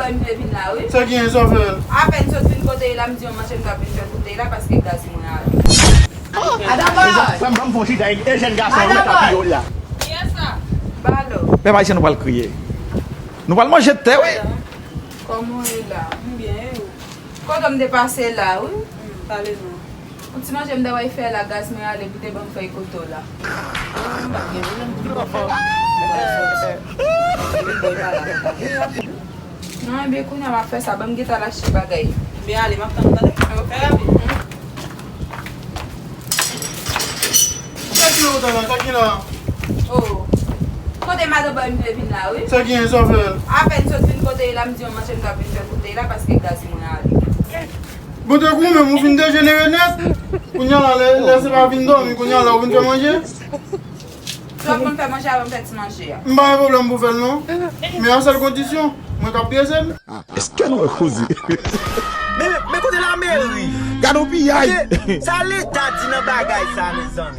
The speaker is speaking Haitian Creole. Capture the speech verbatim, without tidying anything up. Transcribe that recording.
M te vin la, wi. Sa genyen, sa fè l? Apèn sot vin kote l la, m di yon manchè m t ap vin fè kote l la paske gaz mwen ale. Madan Bòs! Ban m, ban m fè yon chita e jèn gason an, ou mèt ap piyol la. Kiyès sa? Balo. Pèp ayisyen, nou pral kriye. Nou pral manje tè, wi. Kòman w ye la? M byen, e ou? Kote m te pase la, wi. Pale non. Yon ti manje m ta bay fè la, gaz mwen ale, pou te ban m fèy koto la. Ah, m pa t gen pwoblèm pou m fè. Non, ebyen, kounye a m ap fè sa, ban m gentan al achte bagay. Byen ale, m ap tann ou, tande? Fè rapid. Sa ki nan wotan la? Sa ki la? Oh. Kote madan Bòs m te vin la, wi. Sa genyen, sa fè l? Apèn sot vin kote l la, m di yon manchè m t ap vin fè kote l la, paske gaz mwen ale. Bon, te goumen, ou fin dejenere nèt. Kounye a la, lè, lè se pa vin dòmi, kounye a la, ou vin fè manje. Swa konn fè manje avan m fè ti manje a. M pa gen pwoblèm pou fè l, non. Men a sèl kondisyon, mwen k ap pyese l. Èske nou wè koze? Men, men kote lameri? Gade yon piyay! Sa leta di nan bagay sa, mezanmi?